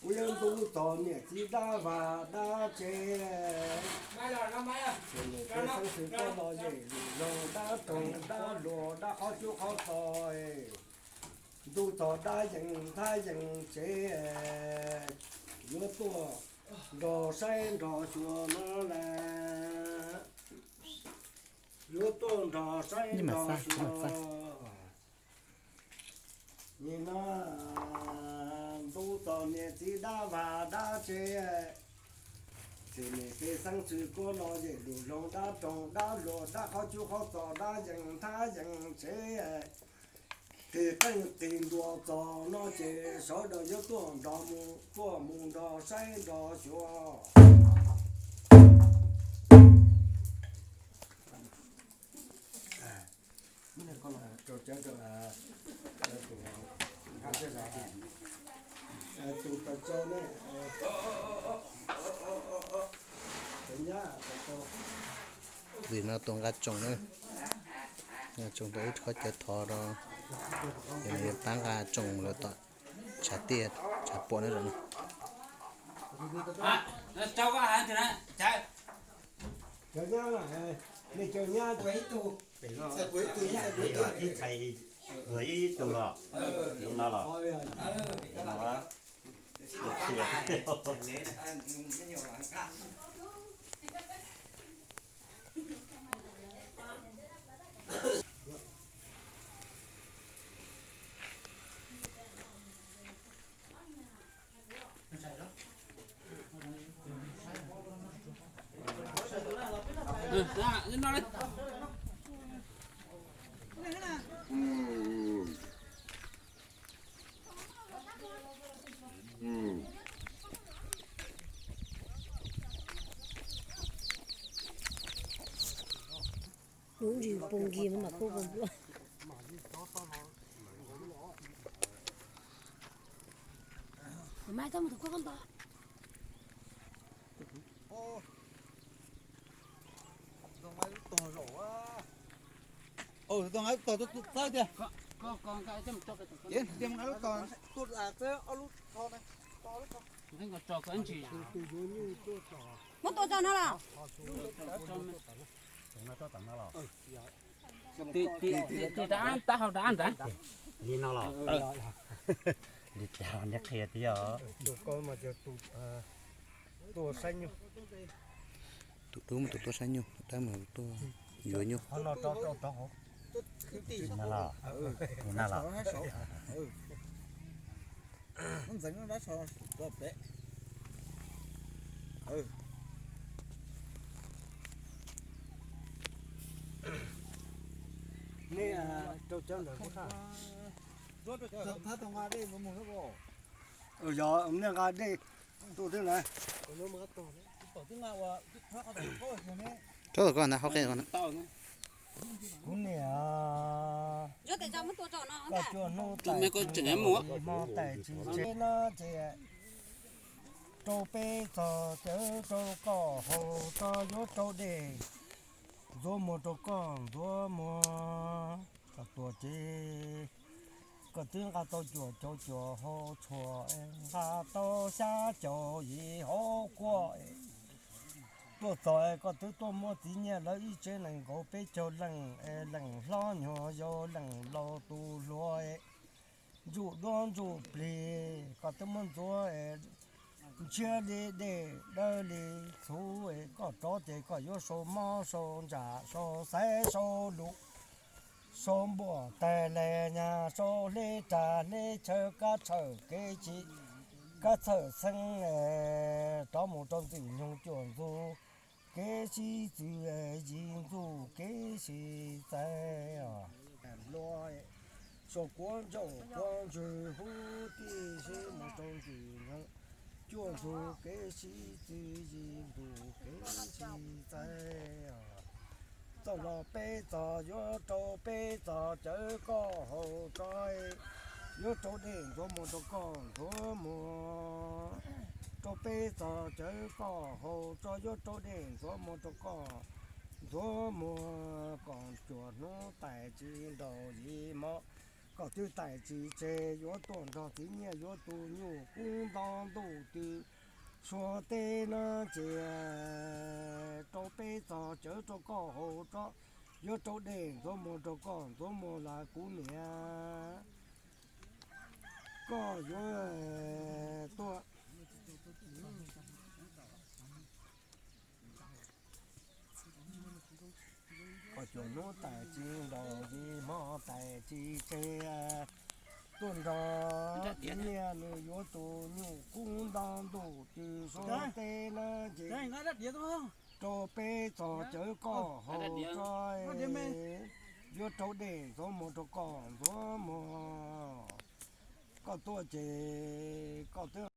Kuv yuav ntuj txog niam txiv dab vaj dab tsev, txiv niam txiv xeeb txwv kuj no yem lus zoo dab roog dab luag dab qhov cub qhov txos, ntuj txog dab yees thab yees tsev, yuav tuaj nrog saib nrog xyuas no las, yuav tuaj nrog saib nrog xyuas. Nim no ntuj txog niam txiv dab vaj dab tsev, txiv niam txiv xeeb txwv kuj no yem lus zoo dab roog dab luag dab qhov cub qhov txos dab yees thab yees tsev, qis qeej qis ntuas txog no ces sawv daws yuav tuaj nrog mus, tuaj mus nrog saib nrog xyuas. Tus tau tso ne, tus nyab tau tso. Ntxim no tus nqa tsoos na, nqa tsoos rau ib qhov cawv thov rau, ces nws yuav pab nqa tsoos lawm tom tshav tiaj tshav puam na zom no. Cov nyab, nej cov nyab ib tug los, ib tug los, no los. Kuv ntsis poo nkig no mas kub poo npua. Mas tau mus tus koj koj nto. Tus nqa lub tog zaum, tus nqa lub tog tuaj txawb tiag. Tus nqa lub tog tuaj txawb ob lub tog na. Muab tua tso no los? Tim dab tab hau dab nrad. Li no los? Li cas nej qhia thiab os? Tus dub mas tus tuaj saib nyuj, dab mas tuaj yuav nyuj. Li no los? Li no los? Nej rau cov ntawd kuv tha. Yog nej nqa dej tuaj thiab na. Rau tom koj ntawd hauv qe. Kuv niam, koj cuaj hnub tais tsis hmo tais tsis tseg no ces rau peb txog cawv rau koj haus tso yuav rau dej ntxuav muag rau koj ntxuav muag kom tuag ces koj twb nqa tau cuaj caum cuaj hauv tshuaj, nqa tau xya caum yim hauv kuaj. Tuaj txog koj twb tuaj muab txiv nyiaj lawv ib tsev nees nkaum peb caug leej, leej hlob nyuag yau leej laus tus hluas, ntsuj duab ntsuj plig koj twb muab ntxuav, ntshiab li dej dawb li txhuv, koj rov ces koj yuav sau mob sau ntsaj sau xaiv sau lus, sau npuaj tais les nyas sau hleb rag hleb chaw kab tshawj kev tsis kab txhawj xeeb, rov mus rau ntxwg nyoog cuaj ntxug kev sib txwv yim ntxug kev sib txais. Sau kuav ntsaum kuav ntswg huv tib si mus rau ntxwg nyoog cuaj ntxug kev sib txwv yim ntxug kev sib txais. Txoj los peb txog yuav rau peb txog cawv koj haus tso, yuav rau dej ntxuav muag rau koj ntxuav muag. Rau peb txog cawv koj haus tso yuav rau dej ntxuav muag rau koj ntxuav muag kom cuaj hnub tais tsis ntaus yim hmo. Koj twb tawm tsis tseg yuav tuaj nrog txiv Nyiaj yuav tus nyuj kub nto ntuj twg, Suav teb no ces rau peb txog cawv rau koj haus tso, yuav rau dej ntxuav muag rau koj ntxuav muag los kuv niam. Koj yuav tuaj Koj cov hnub tawm tsis nkaus li hmo tawm tsis tseg, tuaj nrog txiv Nyiaj nws yuav tus nyuj kub nto ntuj twg, Suav teb no ces rau peb txog cawv koj haus tso, yuav rau dej ntxuav muag rau koj ntxuav muag. Koj tuaj ces koj twb